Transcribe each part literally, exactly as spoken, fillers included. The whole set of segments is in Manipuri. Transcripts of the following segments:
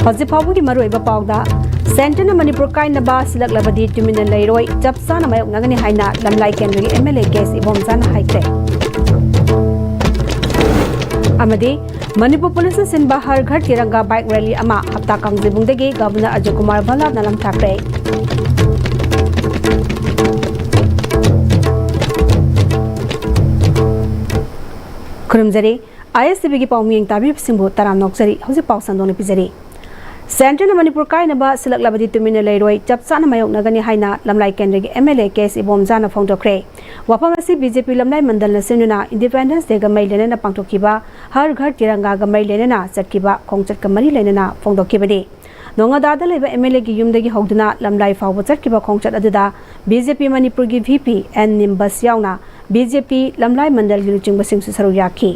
ꯍꯧꯖꯤꯛ ꯐꯥꯎꯕꯒꯤ ꯃꯔꯨꯑꯣꯏꯕ ꯄꯥꯎꯗ, ꯁꯦꯟꯇꯔꯅ ꯃꯅꯤꯄꯨꯔ ꯀꯥꯏꯅꯕ ꯁꯤꯜꯂꯛꯂꯕꯗꯤ ꯇꯨꯃꯤꯟꯅ ꯂꯩꯔꯣꯏ, ꯆꯞ ꯆꯥꯅ ꯃꯥꯌꯣꯛꯅꯒꯅꯤ ꯍꯥꯏꯅ ꯂꯝꯂꯥꯏ ꯀꯦꯟꯗ꯭ꯔꯒꯤ ꯑꯦꯝ ꯑꯦꯜ ꯑꯦ ꯀꯦ ꯑꯦꯁ ꯏꯕꯣꯝꯆꯥꯅ ꯍꯥꯏꯈ꯭ꯔꯦ꯫ ꯑꯃꯗꯤ ꯃꯅꯤꯄꯨꯔ ꯄꯨꯂꯤꯁꯅ ꯁꯤꯟꯕ ꯍꯔ ꯘꯔ ꯇꯤꯔꯪꯒꯥ ꯕꯥꯏꯛ ꯔꯦꯂꯤ ꯑꯃ ꯍꯞꯇꯥ ꯀꯥꯡꯖꯩꯕꯨꯡꯗꯒꯤ ꯒꯕꯔꯅꯔ ꯑꯖꯌ ꯀꯨꯃꯥꯔ ꯚꯜꯂꯥꯅ ꯂꯝꯊꯥꯈ꯭ꯔꯦ꯫ ꯈꯨꯔꯨꯝꯖꯔꯤ꯫ ꯑꯥꯏ ꯑꯦꯁ ꯇꯤ ꯚꯤꯒꯤ ꯄꯥꯎ ꯃꯤꯠꯌꯦꯡ ꯇꯥꯕꯤꯕꯁꯤꯡꯕꯨ ꯇꯔꯥꯝꯅ ꯑꯣꯛꯆꯔꯤ꯫ ꯍꯧꯖꯤꯛ ꯄꯥꯎ ꯁꯟꯗꯣꯛꯅ ꯄꯤꯖꯔꯤ꯫ ꯁꯦꯟꯇꯔꯅ ꯃꯅꯤꯄꯨꯔ ꯀꯥꯏꯅꯕ ꯁꯤꯜꯂꯛꯂꯕꯗꯤ ꯇꯨꯃꯤꯟꯅ ꯂꯩꯔꯣꯏ, ꯆꯞ ꯆꯥꯅ ꯃꯥꯌꯣꯛꯅꯒꯅꯤ ꯍꯥꯏꯅ ꯂꯝꯂꯥꯏ ꯀꯦꯟꯗ꯭ꯔꯒꯤ ꯑꯦꯝ ꯑꯦꯜ ꯑꯦ ꯀꯦ ꯑꯦꯁ ꯏꯕꯣꯝꯆꯥꯅ ꯐꯣꯡꯗꯣꯛꯈ꯭ꯔꯦ꯫ ꯋꯥꯐꯝ ꯑꯁꯤ ꯕꯤ ꯖꯦ ꯄꯤ ꯂꯝꯂꯥꯏ ꯃꯟꯗꯜꯅ ꯁꯤꯟꯗꯨꯅ ꯏꯟꯗꯤꯄꯦꯟꯗꯦꯟꯁ ꯗꯦꯒ ꯃꯔꯤ ꯂꯩꯅꯅ ꯄꯥꯡꯊꯣꯛꯈꯤꯕ ꯍꯔ ꯘꯔ ꯇꯤꯔꯪꯒꯥꯒ ꯃꯔꯤ ꯂꯩꯅꯅ ꯆꯠꯈꯤꯕ ꯈꯣꯡꯆꯠꯀ ꯃꯔꯤ ꯂꯩꯅꯅ ꯐꯣꯡꯗꯣꯛꯈꯤꯕꯅꯤ꯫ ꯅꯣꯉꯥꯗꯥꯗ ꯂꯩꯕ ꯑꯦꯝ ꯑꯦꯜ ꯑꯦꯒꯤ ꯌꯨꯝꯗꯒꯤ ꯍꯧꯗꯨꯅ ꯂꯝꯂꯥꯏ ꯐꯥꯎꯕ ꯆꯠꯈꯤꯕ ꯈꯣꯡꯆꯠ ꯑꯗꯨꯗ ꯕꯤ ꯖꯦ ꯄꯤ ꯃꯅꯤꯄꯨꯔꯒꯤ ꯚꯤ ꯄꯤ ꯑꯦꯟ ꯅꯤꯝꯕꯁ ꯌꯥꯎꯅ ꯕꯤ ꯖꯦ ꯄꯤ ꯂꯝꯂꯥꯏ ꯃꯟꯗꯜꯒꯤ ꯂꯨꯆꯤꯡꯕꯁꯤꯡꯁꯨ ꯁꯔꯨꯛ ꯌꯥꯈꯤ꯫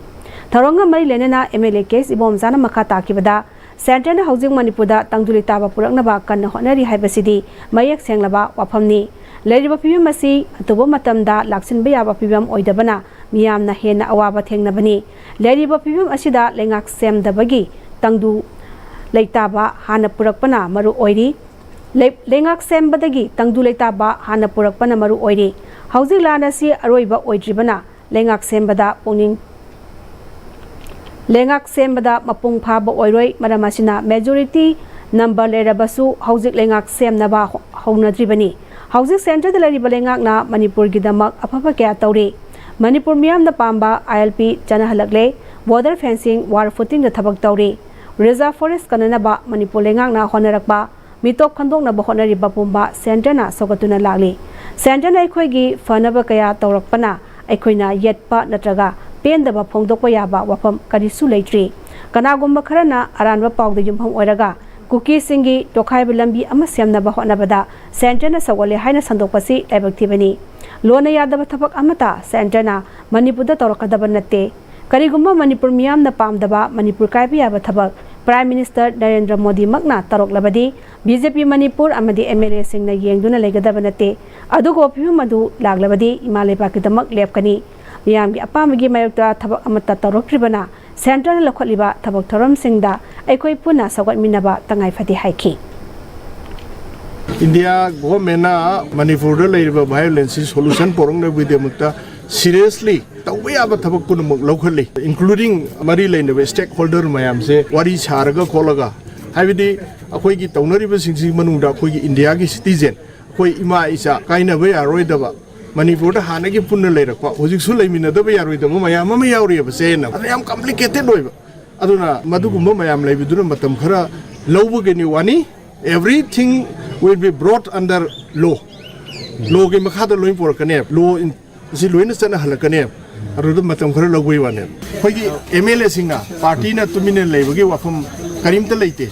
ꯊꯧꯔꯝꯒ ꯃꯔꯤ ꯂꯩꯅꯅ ꯑꯦꯝ ꯑꯦꯜ ꯑꯦ ꯀꯦ ꯑꯦꯁ ꯏꯕꯣꯝꯆꯥꯅ ꯃꯈꯥ ꯇꯥꯈꯤꯕꯗ, ꯁꯦꯟꯇꯔꯅ ꯍꯧꯖꯤꯛ ꯃꯅꯤꯄꯨꯔꯗ ꯇꯪꯗꯨ ꯂꯩꯇꯥꯕ ꯄꯨꯔꯛꯅꯕ ꯀꯟꯅ ꯍꯣꯠꯅꯔꯤ ꯍꯥꯏꯕꯁꯤꯗꯤ ꯃꯌꯦꯛ ꯁꯦꯡꯂꯕ ꯋꯥꯐꯝꯅꯤ꯫ ꯂꯩꯔꯤꯕ ꯐꯤꯕꯝ ꯑꯁꯤ ꯑꯊꯨꯕ ꯃꯇꯝꯗ ꯂꯥꯛꯁꯤꯟꯕ ꯌꯥꯕ ꯐꯤꯕꯝ ꯑꯣꯏꯗꯕꯅ ꯃꯤꯌꯥꯝꯅ ꯍꯦꯟꯅ ꯑꯋꯥꯕ ꯊꯦꯡꯅꯕꯅꯤ꯫ ꯂꯩꯔꯤꯕ ꯐꯤꯕꯝ ꯑꯁꯤꯗ ꯂꯩꯉꯥꯛ ꯁꯦꯝꯗꯕꯒꯤ ꯇꯪꯗꯨ ꯂꯩꯇꯥꯕ ꯍꯥꯟꯅ ꯄꯨꯔꯛꯄꯅ ꯃꯔꯨ ꯑꯣꯏꯔꯤ꯫ ꯂꯩ-, ꯂꯩꯉꯥꯛ ꯁꯦꯝꯕꯗꯒꯤ ꯇꯪꯗꯨ ꯂꯩꯇꯥꯕ ꯍꯥꯟꯅ ꯄꯨꯔꯛꯄꯅ ꯃꯔꯨ ꯑꯣꯏꯔꯤ꯫ ꯍꯧꯖꯤꯛ ꯂꯥꯟ ꯑꯁꯤ ꯑꯔꯣꯏꯕ ꯑꯣꯏꯗ꯭ꯔꯤꯕꯅ ꯂꯩꯉꯥꯛ ꯁꯦꯝꯕꯗ ꯄꯨꯛꯅꯤꯡ, ꯂꯩꯉꯥꯛ ꯁꯦꯝꯕꯗ ꯃꯄꯨꯡ ꯐꯥꯕ ꯑꯣꯏꯔꯣꯏ꯫ ꯃꯔꯝ ꯑꯁꯤꯅ ꯃꯦꯖꯣꯔꯤꯇꯤ ꯅꯝꯕꯔ ꯂꯩꯔꯕꯁꯨ ꯍꯧꯖꯤꯛ ꯂꯩꯉꯥꯛ ꯁꯦꯝꯅꯕ ꯍꯣ-, ꯍꯧꯅꯗ꯭ꯔꯤꯕꯅꯤ꯫ ꯍꯧꯖꯤꯛ ꯁꯦꯟꯇꯔꯗ ꯂꯩꯔꯤꯕ ꯂꯩꯉꯥꯛꯅ ꯃꯅꯤꯄꯨꯔꯒꯤꯗꯃꯛ ꯑꯐꯕ ꯀꯌꯥ ꯇꯧꯔꯤ꯫ ꯃꯅꯤꯄꯨꯔ ꯃꯤꯌꯥꯝꯅ ꯄꯥꯝꯕ ꯑꯥꯏ ꯑꯦꯜ ꯄꯤ ꯆꯠꯅꯍꯜꯂꯛꯂꯦ꯫ ꯕꯣꯔꯗꯔ ꯐꯦꯟꯁꯤꯡ, ꯋꯥꯔ ꯐꯨꯇꯤꯡꯗ ꯊꯕꯛ ꯇꯧꯔꯤ꯫ ꯔꯤꯖꯥꯔꯚ ꯐꯣꯔꯦꯁ ꯀꯟꯅꯅꯕ ꯃꯅꯤꯄꯨꯔ ꯂꯩꯉꯥꯛꯅ ꯍꯣꯠꯅꯔꯛꯄ, ꯃꯤꯇꯣꯞ ꯈꯟꯗꯣꯛꯅꯕ ꯍꯣꯠꯅꯔꯤꯕ ꯄꯨꯝꯕ ꯁꯦꯟꯇꯔꯅ ꯁꯧꯒꯠꯇꯨꯅ ꯂꯥꯛꯂꯤ꯫ ꯁꯦꯟꯇꯔꯅ ꯑꯩꯈꯣꯏꯒꯤ ꯐꯅꯕ ꯀꯌꯥ ꯇꯧꯔꯛꯄꯅ ꯑꯩꯈꯣꯏꯅ ꯌꯦꯠꯄ ꯅꯠꯇ꯭ꯔꯒ ꯄꯦꯟꯗꯕ ꯐꯣꯡꯗꯣꯛꯄ ꯌꯥꯕ ꯋꯥꯐꯝ ꯀꯔꯤꯁꯨ ꯂꯩꯇ꯭ꯔꯤ꯫ ꯀꯅꯥꯒꯨꯝꯕ ꯈꯔꯅ ꯑꯔꯥꯟꯕ ꯄꯥꯎꯗ ꯌꯨꯝꯐꯝ ꯑꯣꯏꯔꯒ ꯀꯨꯀꯤꯁꯤꯡꯒꯤ ꯇꯣꯈꯥꯏꯕ ꯂꯝꯕꯤ ꯑꯃ ꯁꯦꯝꯅꯕ ꯍꯣꯠꯅꯕꯗ ꯁꯦꯟꯇꯔꯅ ꯁꯧꯒꯠꯂꯦ ꯍꯥꯏꯅ ꯁꯟꯗꯣꯛꯄꯁꯤ ꯂꯥꯏꯕꯛ ꯊꯤꯕꯅꯤ꯫ ꯂꯣꯟꯅ ꯌꯥꯗꯕ ꯊꯕꯛ ꯑꯃꯠꯇ ꯁꯦꯟꯇꯔꯅ ꯃꯅꯤꯄꯨꯔꯗ ꯇꯧꯔꯛꯀꯗꯕ ꯅꯠꯇꯦ꯫ ꯀꯔꯤꯒꯨꯝꯕ ꯃꯅꯤꯄꯨꯔ ꯃꯤꯌꯥꯝꯅ ꯄꯥꯝꯗꯕ ꯃꯅꯤꯄꯨꯔ ꯀꯥꯏꯕ ꯌꯥꯕ ꯊꯕꯛ ꯄ꯭ꯔꯥꯏꯝ ꯃꯤꯅꯤꯁꯇꯔ ꯅꯔꯦꯟꯗ꯭ꯔ ꯃꯣꯗꯤꯃꯛꯅ ꯇꯧꯔꯛꯂꯕꯗꯤ ꯕꯤ ꯖꯦ ꯄꯤ ꯃꯅꯤꯄꯨꯔ ꯑꯃꯗꯤ ꯑꯦꯝ ꯑꯦꯜ ꯑꯦꯁꯤꯡꯅ ꯌꯦꯡꯗꯨꯅ ꯂꯩꯒꯗꯕ ꯅꯠꯇꯦ꯫ ꯑꯗꯨꯒꯨꯝꯕ ꯐꯤꯕꯝ ꯑꯗꯨ ꯂꯥꯛꯂꯕꯗꯤ ꯏꯃꯥ ꯂꯩꯕꯥꯛꯀꯤꯗꯃꯛ ꯂꯦꯞꯀꯅꯤ꯫ ꯃꯤꯌꯥꯝꯒꯤ ꯑꯄꯥꯝꯕꯒꯤ ꯃꯥꯌꯣꯛꯇ ꯊꯕꯛ ꯑꯃꯠꯇ ꯇꯧꯔꯛꯇ꯭ꯔꯤꯕꯅ ꯁꯦꯟꯇꯔꯅ ꯂꯧꯈꯠꯂꯤꯕ ꯊꯕꯛ ꯊꯧꯔꯝꯁꯤꯡꯗ ꯑꯩꯈꯣꯏ ꯄꯨꯟꯅ ꯁꯧꯒꯠꯃꯤꯟꯅꯕ ꯇꯉꯥꯏ ꯐꯗꯦ ꯍꯥꯏꯈꯤ꯫ ꯏꯟꯗꯤꯌꯥ ꯒꯣꯚꯔꯟꯃꯦꯟꯅ ꯃꯅꯤꯄꯨꯔꯗ ꯂꯩꯔꯤꯕ ꯚꯥꯏꯑꯣꯂꯦꯟꯁꯁꯤ ꯁꯣꯂꯨꯁꯟ ꯄꯨꯔꯛꯅꯕꯒꯤꯗꯃꯛꯇ ꯁꯤꯔꯤꯌꯁꯂꯤ ꯇꯧꯕ ꯌꯥꯕ ꯊꯕꯛ ꯄꯨꯝꯅꯃꯛ ꯂꯧꯈꯠꯂꯤ, ꯏꯟꯀ꯭ꯂꯨꯗꯤꯡ ꯃꯔꯤ ꯂꯩꯅꯕ ꯁ꯭ꯇꯦꯛ ꯍꯣꯜꯗꯔ ꯃꯌꯥꯝꯁꯦ ꯋꯥꯔꯤ ꯁꯥꯔꯒ ꯈꯣꯠꯂꯒ, ꯍꯥꯏꯕꯗꯤ ꯑꯩꯈꯣꯏꯒꯤ ꯇꯧꯅꯔꯤꯕꯁꯤꯡꯁꯤꯒꯤ ꯃꯅꯨꯡꯗ ꯑꯩꯈꯣꯏꯒꯤ ꯏꯟꯗꯤꯌꯥꯒꯤ ꯁꯤꯇꯤꯖꯦꯟ, ꯑꯩꯈꯣꯏ ꯏꯃꯥ ꯏꯆꯥ ꯀꯥꯏꯅꯕ ꯌꯥꯔꯣꯏꯗꯕ, ꯃꯅꯤꯄꯨꯔꯗ ꯍꯥꯟꯅꯒꯤ ꯄꯨꯟꯅ ꯂꯩꯔꯛꯄ, ꯍꯧꯖꯤꯛꯁꯨ ꯂꯩꯃꯤꯟꯅꯗꯕ ꯌꯥꯔꯣꯏꯗꯕ ꯃꯌꯥꯝ ꯑꯃ ꯌꯥꯎꯔꯤꯑꯕ ꯆꯌꯦꯠꯅꯕ꯫ ꯑꯗꯨ ꯌꯥꯝ ꯀꯝꯄ꯭ꯂꯤꯀꯦꯇꯦꯠ ꯑꯣꯏꯕ꯫ ꯑꯗꯨꯅ ꯃꯗꯨꯒꯨꯝꯕ ꯃꯌꯥꯝ ꯂꯩꯕꯗꯨꯅ ꯃꯇꯝ ꯈꯔ ꯂꯧꯕꯒꯤꯅꯤ ꯋꯥꯅꯤ꯫ Everything will be brought under law. ꯂꯣꯒꯤ ꯃꯈꯥꯗ ꯂꯣꯏ ꯄꯨꯔꯛꯀꯅꯦꯕ꯫ ꯂꯣ ꯑꯁꯤ ꯂꯣꯏꯅ ꯆꯠꯅꯍꯜꯂꯛꯀꯅꯦꯕ꯫ ꯑꯗꯨꯗ ꯃꯇꯝ ꯈꯔ ꯂꯧꯕꯒꯤ ꯋꯥꯅꯦꯕ꯫ ꯑꯩꯈꯣꯏꯒꯤ ꯑꯦꯝ ꯑꯦꯜ ꯑꯦꯁꯤꯡꯅ ꯄꯥꯔꯇꯤꯅ ꯇꯨꯃꯤꯟꯅ ꯂꯩꯕꯒꯤ ꯋꯥꯐꯝ ꯀꯔꯤꯝꯇ ꯂꯩꯇꯦ꯫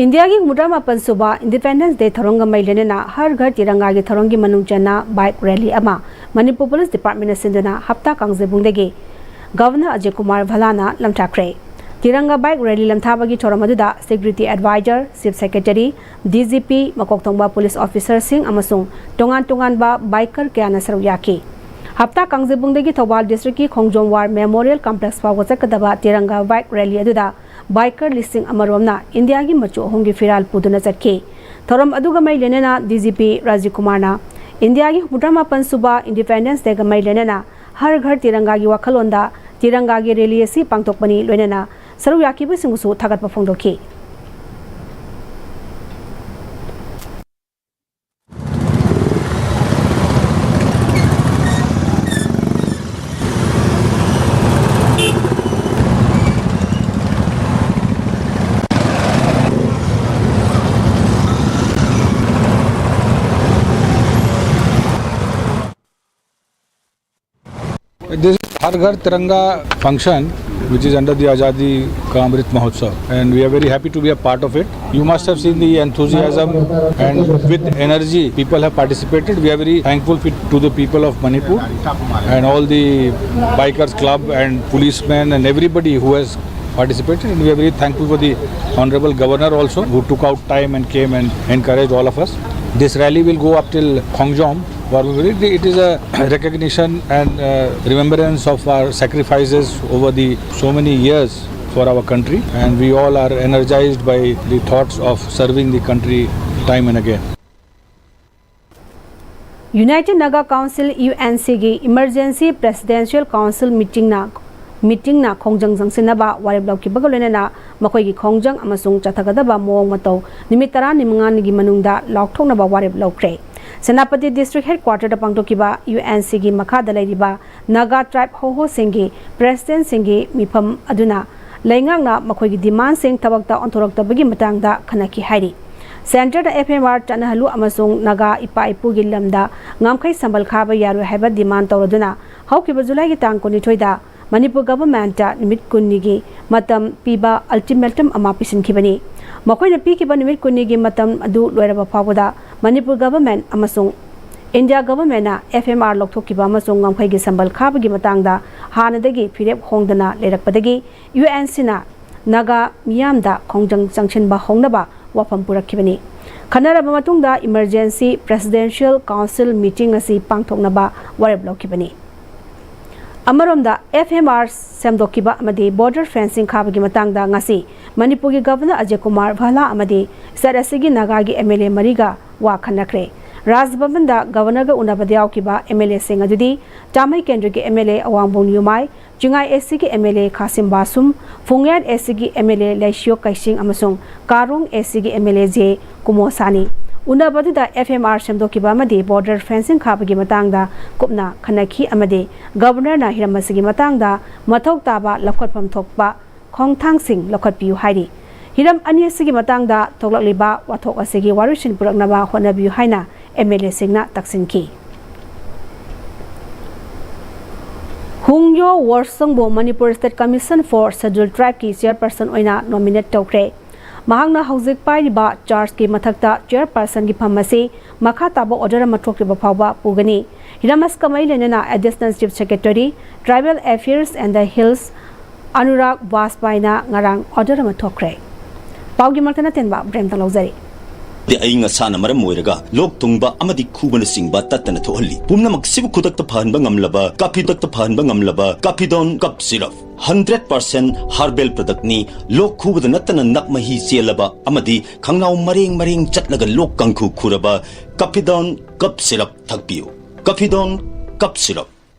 ꯏꯟꯗꯤꯌꯥꯒꯤ ꯍꯨꯝꯐꯨꯇꯔꯥ ꯃꯥꯄꯟ ꯁꯨꯕ ꯏꯟꯗꯤꯄꯦꯟꯗꯦꯟꯁ ꯗꯦ ꯊꯧꯔꯝꯒ ꯃꯔꯤ ꯂꯩꯅꯅ ꯍꯔ ꯘꯔ ꯇꯤꯔꯪꯒꯥꯒꯤ ꯊꯧꯔꯝꯒꯤ ꯃꯅꯨꯡ ꯆꯟꯅ ꯕꯥꯏꯛ ꯔꯦꯂꯤ ꯑꯃ ꯃꯅꯤꯄꯨꯔ ꯄꯨꯂꯤꯁ ꯗꯤꯄꯥꯔꯠꯃꯦꯟꯅ ꯁꯤꯟꯗꯨꯅ ꯍꯞꯇꯥ ꯀꯥꯡꯖꯩꯕꯨꯡꯗꯒꯤ governor Ajay Kumar ꯚꯜꯂꯥꯅ ꯂꯝꯊꯥꯈ꯭ꯔꯦ꯫ ꯇꯤꯔꯪꯒꯥ bike rally ꯂꯝꯊꯥꯕꯒꯤ ꯊꯧꯔꯝ ꯑꯗꯨꯗ security adviser, chief secretary, D G P, ꯃꯀꯣꯛ ꯊꯣꯡꯕ ꯄꯨꯂꯤꯁ ꯑꯣꯐꯤꯁꯔꯁꯤꯡ ꯑꯃꯁꯨꯡ ꯇꯣꯉꯥꯟ ꯇꯣꯉꯥꯟꯕ ꯕꯥꯏꯀꯔ ꯀꯌꯥꯅ ꯁꯔꯨꯛ ꯌꯥꯈꯤ꯫ ꯍꯞꯇꯥ ꯀꯥꯡꯖꯩꯕꯨꯡꯗꯒꯤ ꯊꯧꯕꯥꯜ ꯗꯤꯁꯇ꯭ꯔꯤꯛꯀꯤ ꯈꯣꯡꯖꯣꯝ ꯋꯥꯔ ꯃꯦꯃꯣꯔꯤꯌꯦꯜ ꯀꯝꯄ꯭ꯂꯦꯛꯁ ꯐꯥꯎꯕ ꯆꯠꯀꯗꯕ ꯇꯤꯔꯪꯒꯥ ꯕꯥꯏꯛ ꯔꯦꯂꯤ ꯑꯗꯨꯗ ꯕꯥꯏꯀꯔ ꯂꯤꯁꯤꯡ ꯑꯃꯔꯣꯝꯅ ꯏꯟꯗꯤꯌꯥꯒꯤ ꯃꯆꯨ ꯑꯍꯨꯝꯒꯤ ꯐꯤꯔꯥꯜ ꯄꯨꯗꯨꯅ ꯆꯠꯈꯤ꯫ ꯊꯧꯔꯝ ꯑꯗꯨꯒ ꯃꯔꯤ ꯂꯩꯅꯅ ꯗꯤ ꯖꯤ ꯄꯤ ꯔꯥꯖꯤꯕ ꯀꯨꯃꯥꯔꯅ ꯏꯟꯗꯤꯌꯥꯒꯤ ꯍꯨꯝꯐꯨꯇꯔꯥ ꯃꯥꯄꯟ ꯁꯨꯕ ꯏꯟꯗꯤꯄꯦꯟꯗꯦꯟꯁ ꯗꯦꯒ ꯃꯔꯤ ꯂꯩꯅꯅ ꯍꯔ ꯘꯔ ꯇꯤꯔꯪꯒꯥꯒꯤ ꯋꯥꯈꯜꯂꯣꯟꯗ ꯇꯤꯔꯪꯒꯥꯒꯤ ꯔꯦꯂꯤ ꯑꯁꯤ ꯄꯥꯡꯊꯣꯛꯄꯅꯤ, ꯂꯣꯏꯅꯅ ꯁꯔꯨꯛ ꯌꯥꯈꯤꯕꯁꯤꯡꯕꯨꯁꯨ ꯊꯥꯒꯠꯄ ꯐꯣꯡꯗꯣꯛꯈꯤ꯫ This Har Ghar Tiranga function, which is under the Azadi Ka Amrit Mahotsav, and we are very happy to be a part of it. You must have seen the enthusiasm and with energy people have participated. We are very thankful fi- to the people of Manipur and all the bikers club and policemen and everybody who has participated, and we are very thankful for the Honorable Governor also, who took out time and came and encouraged all of us. This rally will go up till Khongjom, It is a recognition and uh, remembrance of our sacrifices over the so many years for our country, and we all are energized by the thoughts of serving the country time and again. United Naga Council, U N C ꯒꯤ Emergency Presidential Council meeting ꯅ meeting ꯅ ꯈꯣꯡꯖꯪ ꯆꯪꯁꯤꯟꯅꯕ ꯋꯥꯔꯦꯞ ꯂꯧꯈꯤꯕꯒ ꯂꯣꯏꯅꯅ ꯃꯈꯣꯏꯒꯤ ꯈꯣꯡꯖꯪ ꯑꯃꯁꯨꯡ ꯆꯠꯊꯒꯗꯕ ꯃꯑꯣꯡ ꯃꯇꯧ ꯅꯨꯃꯤꯠ ꯇꯔꯥꯅꯤ ꯃꯉꯥꯅꯤꯒꯤ ꯃꯅꯨꯡꯗ ꯂꯥꯎꯊꯣꯛꯅꯕ ꯋꯥꯔꯦꯞ ꯂꯧꯈ꯭ꯔꯦ꯫ ꯁꯦꯅꯥꯄꯇꯤ District Headquarter ꯗ ꯄꯥꯡꯊꯣꯛꯈꯤꯕ U N C ꯒꯤ ꯃꯈꯥꯗ ꯂꯩꯔꯤꯕ Naga Tribe ꯍꯣꯍꯣꯁꯤꯡꯒꯤ President ꯁꯤꯡꯒꯤ ꯃꯤꯐꯝ ꯑꯗꯨꯅ ꯂꯩꯉꯥꯛꯅ ꯃꯈꯣꯏꯒꯤ demand ꯁꯤꯡ ꯊꯕꯛꯇ ꯑꯣꯟꯊꯣꯔꯛꯇꯕꯒꯤ ꯃꯇꯥꯡꯗ ꯈꯟꯅꯈꯤ ꯍꯥꯏꯔꯤ꯫ Centre ꯗ F M R ꯆꯠꯅꯍꯜꯂꯨ ꯑꯃꯁꯨꯡ ꯅꯥꯒꯥ ꯏꯄꯥ ꯏꯄꯨꯒꯤ ꯂꯝꯗ ꯉꯝꯈꯩ ꯁꯝꯕꯜ ꯈꯥꯕ ꯌꯥꯔꯣꯏ ꯍꯥꯏꯕ demand ꯇꯧꯔꯗꯨꯅ ꯍꯧꯈꯤꯕ July ꯒꯤ ꯇꯥꯡ ꯀꯨꯟꯅꯤꯊꯣꯏꯗ ꯃꯅꯤꯄꯨꯔ Government ꯇ ꯅꯨꯃꯤꯠ ꯀꯨꯟꯅꯤꯒꯤ ꯃꯇꯝ ꯄꯤꯕ ultimatum ꯑꯃ ꯄꯤꯁꯤꯟꯈꯤꯕꯅꯤ꯫ ꯃꯈꯣꯏꯅ ꯄꯤꯈꯤꯕ ꯅꯨꯃꯤꯠ ꯀꯨꯟꯅꯤꯒꯤ ꯃꯇꯝ ꯑꯗꯨ ꯂꯣꯏꯔꯕ ꯐꯥꯎꯕꯗ ꯃꯅꯤꯄꯨꯔ Government ꯑꯃꯁꯨꯡ India Government ꯅ F M R ꯂꯧꯊꯣꯛꯈꯤꯕ ꯑꯃꯁꯨꯡ ꯉꯝꯈꯩꯒꯤ ꯁꯝꯕꯜ ꯈꯥꯕꯒꯤ ꯃꯇꯥꯡꯗ ꯍꯥꯟꯅꯗꯒꯤ ꯐꯤꯔꯦꯞ ꯍꯣꯡꯗꯅ ꯂꯩꯔꯛꯄꯗꯒꯤ U N C ꯅ ꯅꯥꯒꯥ ꯃꯤꯌꯥꯝꯗ ꯈꯣꯡꯖꯪ ꯆꯪꯁꯤꯟꯕ ꯍꯧꯅꯕ ꯋꯥꯐꯝ ꯄꯨꯔꯛꯈꯤꯕꯅꯤ꯫ ꯈꯟꯅꯔꯕ ꯃꯇꯨꯡꯗ Emergency Presidential Council meeting ꯑꯁꯤ ꯄꯥꯡꯊꯣꯛꯅꯕ ꯋꯥꯔꯦꯞ ꯂꯧꯈꯤꯕꯅꯤ꯫ ꯑꯃꯔꯣꯝꯗ, F M R ꯁꯦꯝꯗꯣꯛꯈꯤꯕ ꯑꯃꯗꯤ border fencing ꯈꯥꯕꯒꯤ ꯃꯇꯥꯡꯗ ꯉꯁꯤ ꯃꯅꯤꯄꯨꯔꯒꯤ Governor ꯑꯖꯌ ꯀꯨꯃꯥꯔ ꯚꯥꯂꯥ ꯑꯃꯗꯤ state ꯑꯁꯤꯒꯤ ꯅꯥꯒꯥꯒꯤ M L A ꯃꯔꯤꯒ ꯋꯥ ꯈꯟꯅꯈ꯭ꯔꯦ꯫ ꯔꯥꯖ ꯚꯕꯟꯗ Governor ꯒ ꯎꯅꯕꯗ ꯌꯥꯎꯈꯤꯕ M L A ꯁꯤꯡ ꯑꯗꯨꯗꯤ ꯇꯥꯃꯩ ꯀꯦꯟꯗ꯭ꯔꯒꯤ M L A ꯑꯋꯥꯡꯕꯣꯡ ꯌꯨꯃꯥꯏ, Chingai A C ꯒꯤ M L A ꯈꯥꯁꯤꯝ ꯕꯥꯁꯨꯝ, ꯐꯨꯡꯌꯥꯟ A C ꯒꯤ M L A ꯂꯩꯁꯤꯌꯣ ꯀꯩꯁꯤꯡ ꯑꯃꯁꯨꯡ ꯀꯥꯔꯣꯡ A C ꯒꯤ M L A ꯖꯦ ꯀꯨꯃꯣꯁꯥꯅꯤ꯫ ꯎꯅꯕ ꯑꯗꯨꯗ F M R ꯁꯦꯝꯗꯣꯛꯈꯤꯕ ꯑꯃꯗꯤ border fencing ꯈꯥꯕꯒꯤ ꯃꯇꯥꯡꯗ ꯀꯨꯞꯅ ꯈꯟꯅꯈꯤ ꯑꯃꯗꯤ Governor ꯅ ꯍꯤꯔꯝ ꯑꯁꯤꯒꯤ ꯃꯇꯥꯡꯗ ꯃꯊꯧ ꯇꯥꯕ ꯂꯧꯈꯠꯐꯝ ꯊꯣꯛꯄ ꯈꯣꯡꯊꯥꯡꯁꯤꯡ ꯂꯧꯈꯠꯄꯤꯌꯨ ꯍꯥꯏꯔꯤ꯫ ꯍꯤꯔꯝ ꯑꯅꯤ ꯑꯁꯤꯒꯤ ꯃꯇꯥꯡꯗ ꯊꯣꯛꯂꯛꯂꯤꯕ ꯋꯥꯊꯣꯛ ꯑꯁꯤꯒꯤ ꯋꯥꯔꯣꯏꯁꯤꯟ ꯄꯨꯔꯛꯅꯕ ꯍꯣꯠꯅꯕꯤꯌꯨ ꯍꯥꯏꯅ M L A ꯁꯤꯡꯅ ꯇꯛꯁꯤꯟꯈꯤ꯫ ꯍꯨꯡꯌꯣ ꯋꯣꯔꯁꯪꯕꯨ Manipur State Commission for Scheduled Tribe ꯀꯤ Chairperson ꯑꯣꯏꯅ nominate ꯇꯧꯈ꯭ꯔꯦ꯫ ꯃꯍꯥꯛꯅ ꯍꯧꯖꯤꯛ ꯄꯥꯏꯔꯤꯕ charge ꯀꯤ ꯃꯊꯛꯇ Chairperson ꯒꯤ ꯐꯝ ꯑꯁꯤ ꯃꯈꯥ ꯇꯥꯕ order ꯑꯃ ꯊꯣꯛꯇ꯭ꯔꯤꯕ ꯐꯥꯎꯕ ꯄꯨꯒꯅꯤ꯫ ꯍꯤꯔꯝ ꯑꯁꯤꯒ ꯃꯔꯤ ꯂꯩꯅꯅ Additional Chief Secretary, Tribal Affairs and the Hills, Anurag ꯕꯥꯖꯄꯥꯏꯅ ꯉꯔꯥꯡ order ꯑꯃ ꯊꯣꯛꯈ꯭ꯔꯦ꯫ ꯄꯥꯎꯒꯤ ꯃꯔꯛꯇ ꯅꯇꯦꯟꯕ break ꯑꯃꯇꯪ ꯂꯧꯖꯔꯤ꯫ ꯑꯏꯪ ꯑꯁꯥꯅ ꯃꯔꯝ ꯑꯣꯏꯔꯒ ꯂꯣꯛ ꯊꯨꯡꯕ ꯑꯃꯗꯤ ꯈꯨꯕꯅꯆꯤꯡꯕ ꯇꯠꯇꯅ ꯊꯣꯛꯍꯜꯂꯤ꯫ ꯄꯨꯝꯅꯃꯛꯁꯤꯕꯨ ꯈꯨꯗꯛꯇ ꯐꯍꯟꯕ ꯉꯝꯂꯕ ꯀꯥꯐꯤ ꯈꯨꯗꯛꯇ ꯐꯍꯟꯕ ꯉꯝꯂꯕ ꯀꯥꯐꯤꯗꯣꯟ ꯀꯞ ꯁꯤꯔꯞ, ꯍꯟꯗ꯭ꯔꯦꯠ ꯄꯥꯔꯁꯦꯟ ꯍꯥꯔꯕꯦꯜ ꯄ꯭ꯔꯗꯛꯅꯤ꯫ ꯂꯣꯛ ꯈꯨꯕꯗ ꯅꯠꯇꯅ ꯅꯞ ꯃꯍꯤ ꯆꯦꯜꯂꯕ ꯑꯃꯗꯤ ꯈꯪꯅꯥꯎ ꯃꯔꯦꯡ ꯃꯔꯦꯡ ꯆꯠꯂꯒ ꯂꯣꯛ ꯀꯥꯡꯈꯨ ꯈꯨꯔꯕ ꯀꯥꯐꯤꯗꯣꯟ ꯀꯞ ꯁꯤꯔꯞ ꯊꯛꯄꯤꯌꯨ꯫ ꯀꯥꯐꯤꯗꯣꯟ ꯀꯞ ꯁꯤꯔꯞ꯫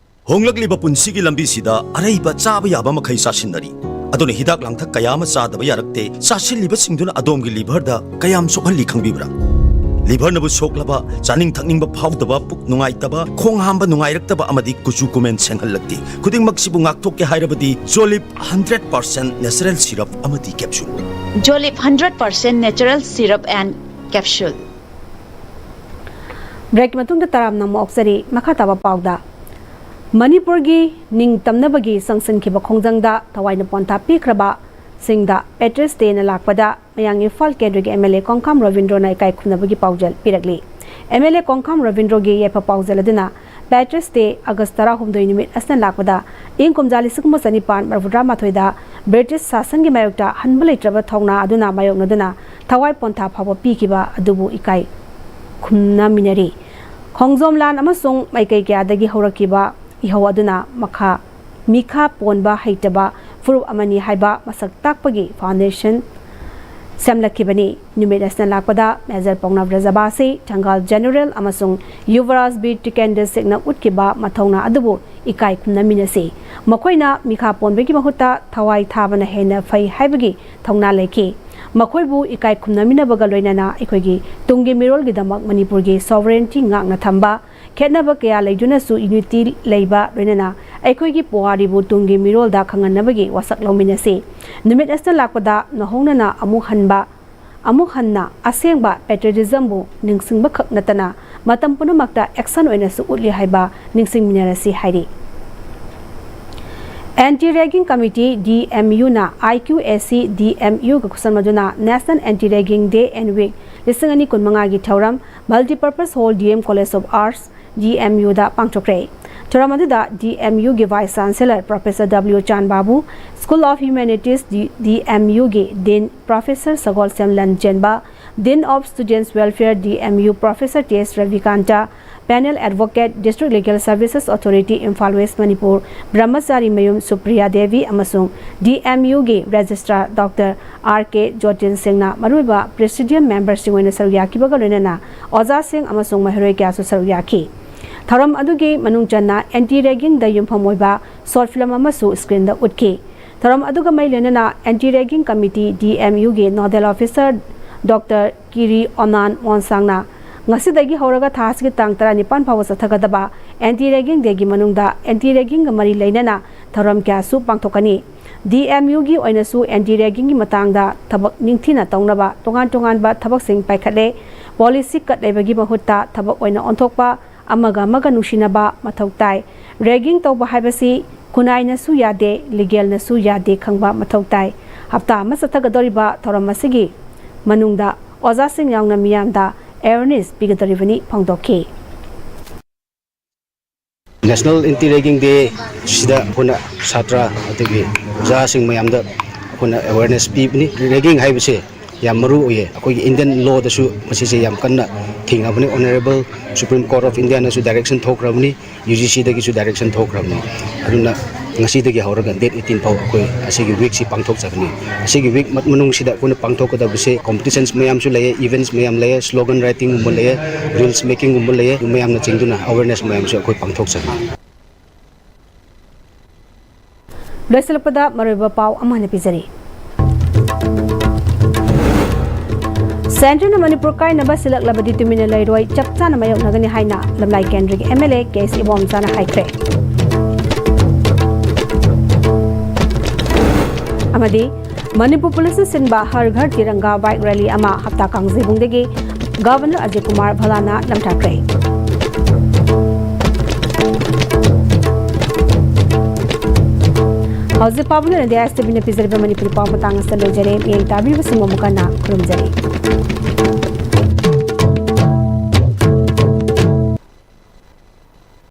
ꯍꯣꯡꯂꯛꯂꯤꯕ ꯄꯨꯟꯁꯤꯒꯤ ꯂꯝꯕꯤꯁꯤꯗ ꯑꯔꯩꯕ ꯆꯥꯕ ꯌꯥꯕ ꯃꯈꯩ ꯆꯥꯁꯤꯟꯅꯔꯤ꯫ ꯑꯗꯨꯅ ꯍꯤꯗꯥꯛ ꯂꯥꯡꯊꯛ ꯀꯌꯥ ꯑꯃ ꯆꯥꯗꯕ ꯌꯥꯔꯛꯇꯦ꯫ ꯆꯥꯁꯤꯜꯂꯤꯕꯁꯤꯡꯗꯨꯅ ꯑꯗꯣꯝꯒꯤ ꯂꯤꯚꯔꯗ ꯀꯌꯥꯝ ꯁꯣꯛꯍꯜꯂꯤ ꯈꯪꯕꯤꯕ꯭ꯔꯥ? ꯂꯤꯚꯔꯅꯕꯨ ꯁꯣꯛꯂꯕ, ꯆꯥꯅꯤꯡ ꯊꯛꯅꯤꯡꯕ ꯐꯥꯎꯗꯕ, ꯄꯨꯛ ꯅꯨꯡꯉꯥꯏꯇꯕ, ꯈꯣꯡ ꯍꯥꯝꯕ ꯅꯨꯡꯉꯥꯏꯔꯛꯇꯕ ꯑꯃꯗꯤ ꯀꯨꯆꯨ ꯀꯨꯃꯦꯟ ꯁꯦꯡꯍꯜꯂꯛꯇꯦ꯫ ꯈꯨꯗꯤꯡꯃꯛꯁꯤꯕꯨ ꯉꯥꯛꯊꯣꯛꯀꯦ ꯍꯥꯏꯔꯕꯗꯤ ꯖꯣꯂꯤꯞ ꯍꯟꯗ꯭ꯔꯦꯠ ꯄꯥꯔꯁꯦꯟ ꯅꯦꯆꯔꯦꯜ ꯁꯤꯔꯞ ꯑꯃꯗꯤ capsule. Jolip hundred percent natural syrup and capsule. ꯕ꯭ꯔꯦꯛꯀꯤ ꯃꯇꯨꯡꯗ ꯇꯔꯥꯝꯅ ꯑꯃꯨꯛ ꯑꯣꯛꯆꯔꯤ꯫ ꯃꯈꯥ ꯇꯥꯕ ꯄꯥꯎꯗ, ꯃꯅꯤꯄꯨꯔꯒꯤ ꯅꯤꯡꯇꯝꯅꯕꯒꯤ ꯆꯪꯁꯤꯟꯈꯤꯕ ꯈꯣꯡꯖꯪꯗ ꯊꯋꯥꯏꯅ ꯄꯣꯟꯊꯥ ꯄꯤꯈ꯭ꯔꯕꯁꯤꯡꯗ ꯄꯦꯇ꯭ꯔꯤꯌꯠꯁ ꯗꯦꯅ ꯂꯥꯛꯄꯗ ꯃꯌꯥꯡ ꯏꯝꯐꯥꯜ ꯀꯦꯟꯗ꯭ꯔꯒꯤ ꯑꯦꯝ ꯑꯦꯜ ꯑꯦ ꯀꯣꯡꯈꯥꯝ ꯔꯕꯤꯟꯗ꯭ꯔꯣꯅ ꯏꯀꯥꯏ ꯈꯨꯝꯅꯕꯒꯤ ꯄꯥꯎꯖꯦꯜ ꯄꯤꯔꯛꯂꯤ꯫ ꯑꯦꯝ ꯑꯦꯜ ꯑꯦ ꯀꯣꯡꯈꯥꯝ ꯔꯕꯤꯟꯗ꯭ꯔꯣꯒꯤ ꯌꯥꯏꯐ ꯄꯥꯎꯖꯦꯜ ꯑꯗꯨꯅ ꯄꯦꯇ꯭ꯔꯤꯌꯠꯁ ꯗꯦ ꯑꯥꯒꯁ ꯇꯔꯥꯍꯨꯝꯗꯣꯏ ꯅꯨꯃꯤꯠ ꯑꯁꯤꯅ ꯂꯥꯛꯄꯗ ꯏꯪ ꯀꯨꯝꯖꯥ ꯂꯤꯁꯤꯡ ꯑꯃ ꯆꯅꯤꯄꯥꯟ ꯃꯔꯤꯐꯨꯇꯔꯥꯃꯥꯊꯣꯏꯗ ꯕ꯭ꯔꯤꯇꯤꯁ ꯁꯥꯁꯟꯒꯤ ꯃꯥꯌꯣꯛꯇ ꯍꯟꯕ ꯂꯩꯇ꯭ꯔꯕ ꯊꯧꯅꯥ ꯑꯗꯨꯅ ꯃꯥꯌꯣꯛꯅꯗꯨꯅ ꯊꯋꯥꯏ ꯄꯣꯟꯊꯥ ꯐꯥꯎꯕ ꯄꯤꯈꯤꯕ ꯑꯗꯨꯕꯨ ꯏꯀꯥꯏ ꯈꯨꯝꯅꯃꯤꯟꯅꯔꯤ꯫ ꯈꯣꯡꯖꯣꯝ ꯂꯥꯟ ꯑꯃꯁꯨꯡ ꯃꯥꯏꯀꯩ ꯀꯌꯥꯗꯒꯤ ꯍꯧꯔꯛꯈꯤꯕ ꯏꯍꯧ ꯑꯗꯨꯅ ꯃꯈꯥ ꯃꯤꯈꯥ ꯄꯣꯟꯕ ꯍꯩꯇꯕ ꯐꯨꯔꯨꯞ ꯑꯃꯅꯤ ꯍꯥꯏꯕ ꯃꯁꯛ ꯇꯥꯛꯄꯒꯤ ꯐꯥꯎꯟꯗꯦꯁꯟ ꯁꯦꯝꯂꯛꯈꯤꯕꯅꯤ꯫ ꯅꯨꯃꯤꯠ ꯑꯁꯤꯅ ꯂꯥꯛꯄꯗ ꯃꯦꯖꯔ ꯄꯥꯎꯅꯥ ꯕ꯭ꯔꯖꯕꯥꯁꯤ, ꯊꯪꯒꯥꯜ ꯖꯦꯅꯔꯦꯜ ꯑꯃꯁꯨꯡ ꯌꯨꯕꯔꯥꯖ ꯕꯤꯔ ꯇꯤꯀꯦꯟꯗ꯭ꯔ ꯁꯤꯡꯅ ꯎꯠꯈꯤꯕ ꯃꯊꯧꯅꯥ ꯑꯗꯨꯕꯨ ꯏꯀꯥꯏ ꯈꯨꯝꯅꯃꯤꯟꯅꯁꯤ꯫ ꯃꯈꯣꯏꯅ ꯃꯤꯈꯥ ꯄꯣꯟꯕꯒꯤ ꯃꯍꯨꯠꯇ ꯊꯋꯥꯏ ꯊꯥꯕꯅ ꯍꯦꯟꯅ ꯐꯩ ꯍꯥꯏꯕꯒꯤ ꯊꯧꯅꯥ ꯂꯩꯈꯤ꯫ ꯃꯈꯣꯏꯕꯨ ꯏꯀꯥꯏ ꯈꯨꯝꯅꯃꯤꯟꯅꯕꯒ ꯂꯣꯏꯅꯅ ꯑꯩꯈꯣꯏꯒꯤ ꯇꯨꯡꯒꯤ ꯃꯤꯔꯣꯜꯒꯤꯗꯃꯛ ꯃꯅꯤꯄꯨꯔꯒꯤ sovereignty ꯉꯥꯛꯅ ꯊꯝꯕ, ꯈꯦꯠꯅꯕ ꯀꯌꯥ ꯂꯩꯗꯨꯅꯁꯨ unity ꯂꯩꯕ ꯂꯣꯏꯅꯅ ꯑꯩꯈꯣꯏꯒꯤ ꯄꯨꯋꯥꯔꯤꯕꯨ ꯇꯨꯡꯒꯤ ꯃꯤꯔꯣꯜꯗ ꯈꯪꯍꯟꯅꯕꯒꯤ ꯋꯥꯁꯛ ꯂꯧꯃꯤꯟꯅꯁꯤ꯫ ꯅꯨꯃꯤꯠ ꯑꯁꯤꯗ ꯂꯥꯛꯄꯗ ꯅꯧꯍꯧꯅꯅ ꯑꯃꯨꯛ ꯍꯟꯕ, ꯑꯃꯨꯛ ꯍꯟꯅ ꯑꯁꯦꯡꯕ patriotism ꯕꯨ ꯅꯤꯡꯁꯤꯡꯕ ꯈꯛ ꯅꯠꯇꯅ ꯃꯇꯝ ꯄꯨꯝꯅꯃꯛꯇ action ꯑꯣꯏꯅꯁꯨ ꯎꯠꯂꯤ ꯍꯥꯏꯕ ꯅꯤꯡꯁꯤꯡꯃꯤꯟꯅꯔꯁꯤ ꯍꯥꯏꯔꯤ꯫ Anti Ragging Committee, D M U ꯅ I Q A C D M U ꯒ ꯈꯨꯠꯁꯝꯅꯗꯨꯅ National Anti Ragging Day and Week ꯂꯤꯁꯤꯡ ꯑꯅꯤ ꯀꯨꯟꯃꯉꯥꯒꯤ ꯊꯧꯔꯝ Multipurpose Hall, D M College of Arts, D M U ꯗ ꯄꯥꯡꯊꯣꯛꯈ꯭ꯔꯦ꯫ ꯊꯧꯔꯝ ꯑꯗꯨꯗ D M U ꯒꯤ Vice Chancellor Professor W ꯆꯥꯟꯕꯥꯕꯨ, School of Humanities, D-, D M U ꯒꯤ Dean Professor Sagolsem ꯂꯟꯆꯦꯟꯕ, Dean of Students Welfare, D M U, Professor T S Ravikanta, Panel Advocate, District Legal Services Authority, Imphal West, Manipur, Brahmachari ꯃꯌꯨꯝ ꯁꯨꯄ꯭ꯔꯤꯌꯥ ꯗꯦꯕꯤ ꯑꯃꯁꯨꯡ D M U ꯒꯤ Registrar Doctor R K ꯖꯣꯇꯤꯟ ꯁꯤꯡꯅ ꯃꯔꯨꯑꯣꯏꯕ Presidium Memberꯁꯤꯡ ꯑꯣꯏꯅ ꯁꯔꯨꯛ ꯌꯥꯈꯤꯕꯒ ꯂꯣꯏꯅꯅ ꯑꯣꯖꯥꯁꯤꯡ ꯑꯃꯁꯨꯡ ꯃꯍꯩꯔꯣꯏ ꯀꯌꯥꯁꯨ ꯁꯔꯨꯛ ꯌꯥꯈꯤ꯫ ꯊꯧꯔꯝ ꯑꯗꯨꯒꯤ ꯃꯅꯨꯡ ꯆꯟꯅ anti raggingꯗ ꯌꯨꯝꯐꯝ ꯑꯣꯏꯕ short film ꯑꯃꯁꯨ screenꯗ ꯎꯠꯈꯤ꯫ ꯊꯧꯔꯝ ꯑꯗꯨꯒ ꯃꯔꯤ ꯂꯩꯅꯅ Anti Ragging Committee, D M U ꯒꯤ Nodal Officer Doctor ꯀꯤꯔꯤ ꯑꯣꯅꯥꯟ ꯃꯣꯟꯁꯥꯡꯅ ꯉꯁꯤꯗꯒꯤ ꯍꯧꯔꯒ ꯊꯥ ꯑꯁꯤꯒꯤ ꯇꯥꯡ ꯇꯔꯥꯅꯤꯄꯥꯟ ꯐꯥꯎꯕ ꯆꯠꯊꯒꯗꯕ Anti Ragging Dayꯒꯤ ꯃꯅꯨꯡꯗ anti raggingꯒ ꯃꯔꯤ ꯂꯩꯅꯅ ꯊꯧꯔꯝ ꯀꯌꯥꯁꯨ ꯄꯥꯡꯊꯣꯛꯀꯅꯤ꯫ D M U ꯒꯤ ꯑꯣꯏꯅꯁꯨ anti raggingꯒꯤ ꯃꯇꯥꯡꯗ ꯊꯕꯛ ꯅꯤꯡꯊꯤꯅ ꯇꯧꯅꯕ ꯇꯣꯉꯥꯟ ꯇꯣꯉꯥꯟꯕ ꯊꯕꯛꯁꯤꯡ ꯄꯥꯏꯈꯠꯂꯦ꯫ Policy cut ꯂꯩꯕꯒꯤ ꯃꯍꯨꯠꯇ ꯊꯕꯛ ꯑꯣꯏꯅ ꯑꯣꯟꯊꯣꯛꯄ, ꯑꯃꯒ ꯑꯃꯒ ꯅꯨꯡꯁꯤꯅꯕ ꯃꯊꯧ ꯇꯥꯏ꯫ Ragging ꯇꯧꯕ ꯍꯥꯏꯕꯁꯤ ꯈꯨꯟꯅꯥꯏꯅꯁꯨ ꯌꯥꯗꯦ, legalꯅꯁꯨ ꯌꯥꯗꯦ ꯈꯪꯕ ꯃꯊꯧ ꯇꯥꯏ꯫ ꯍꯞꯇꯥ ꯑꯃ ꯆꯠꯊꯒꯗꯧꯔꯤꯕ ꯊꯧꯔꯝ ꯑꯁꯤꯒꯤ ꯃꯅꯨꯡꯗ ꯑꯣꯖꯥꯁꯤꯡ ꯌꯥꯎꯅ ꯃꯤꯌꯥꯝꯗ awareness ꯄꯤꯒꯗꯧꯔꯤꯕꯅꯤ ꯐꯣꯡꯗꯣꯛꯈꯤ꯫ National Anti Ragging Day ꯁꯤꯗ ꯑꯩꯈꯣꯏꯅ ꯁꯥꯇ꯭ꯔ ꯑꯗꯒꯤ ꯑꯣꯖꯥꯁꯤꯡ ꯃꯌꯥꯝꯗ ꯑꯩꯈꯣꯏꯅ awareness ꯄꯤꯕꯅꯤ꯫ Ragging ꯍꯥꯏꯕꯁꯦ ꯌꯥꯝ ꯃꯔꯨ ꯑꯣꯏꯌꯦ꯫ ꯑꯩꯈꯣꯏꯒꯤ Indian lawꯗꯁꯨ ꯃꯁꯤꯁꯦ ꯌꯥꯝ ꯀꯟꯅ ꯊꯦꯡꯅꯕꯅꯤ꯫ Honourable Supreme Court of Indiaꯅꯁꯨ direction ꯊꯣꯛꯈ꯭ꯔꯕꯅꯤ, UGCꯗꯒꯤꯁꯨ direction ꯊꯣꯛꯈ꯭ꯔꯕꯅꯤ꯫ ꯑꯗꯨꯅ ꯉꯁꯤꯗꯒꯤ ꯍꯧꯔꯒ date eighteen ꯐꯥꯎ ꯑꯩꯈꯣꯏ ꯑꯁꯤꯒꯤ weekꯁꯤ ꯄꯥꯡꯊꯣꯛꯆꯒꯅꯤ꯫ ꯑꯁꯤꯒꯤ week ꯃꯅꯨꯡꯁꯤꯗ ꯑꯩꯈꯣꯏꯅ ꯄꯥꯡꯊꯣꯛꯀꯗꯕꯁꯦ competitions ꯃꯌꯥꯝꯁꯨ ꯂꯩꯌꯦ, events ꯃꯌꯥꯝ ꯂꯩꯌꯦ, slogan writingꯒꯨꯝꯕ ꯂꯩꯌꯦ, reels makingꯒꯨꯝꯕ ꯂꯩꯌꯦ꯫ ꯑꯗꯨ ꯃꯌꯥꯝꯅ ꯆꯤꯡꯗꯨꯅ awareness ꯃꯌꯥꯝꯁꯨ ꯑꯩꯈꯣꯏ ꯄꯥꯡꯊꯣꯛꯆꯒꯅꯤ꯫ ꯂꯣꯏꯁꯤꯜꯂꯛꯄꯗ ꯃꯔꯨꯑꯣꯏꯕ ꯄꯥꯎ ꯑꯃ ꯍꯥꯟꯅ ꯄꯤꯖꯔꯤ꯫ Centreꯅ ꯃꯅꯤꯄꯨꯔ ꯀꯥꯏꯅꯕ ꯁꯤꯜꯂꯛꯂꯕꯗꯤ ꯇꯨꯃꯤꯟꯅ ꯂꯩꯔꯣꯏ, ꯆꯞ ꯆꯥꯅ ꯃꯥꯌꯣꯛꯅꯒꯅꯤ ꯍꯥꯏꯅ ꯂꯝꯂꯥꯏ ꯀꯦꯟꯗ꯭ꯔꯒꯤ MLA K S ꯏꯕꯣꯝꯆꯥꯅ ꯍꯥꯏꯈ꯭ꯔꯦ꯫ ꯑꯃꯗꯤ ꯃꯅꯤꯄꯨꯔ ꯄꯨꯂꯤꯁꯅ ꯁꯤꯟꯕ ꯍꯔ ꯘꯔ ꯇꯤꯔꯪꯒꯥ bike rally ꯑꯃ ꯍꯞꯇꯥ ꯀꯥꯡꯖꯩꯕꯨꯡꯗꯒꯤ Governor Ajay Kumar Bhallana ꯂꯝꯇꯥꯛꯈ꯭ꯔꯦ꯫ ꯍꯧꯖꯤꯛ ꯐꯥꯎꯕꯒꯤ ꯑꯣꯏꯅꯗꯤ STVꯅ ꯄꯤꯖꯔꯤꯕ ꯃꯅꯤꯄꯨꯔꯤ ꯄꯥꯎ ꯃꯇꯥꯡ ꯑꯁꯤꯗ ꯂꯣꯏꯖꯔꯦ꯫ ꯃꯤꯠꯌꯦꯡ ꯇꯥꯕꯤꯔꯤꯕꯁꯤꯡꯕꯨ ꯑꯃꯨꯛ ꯍꯟꯅ ꯈꯨꯔꯨꯝꯖꯔꯤ꯫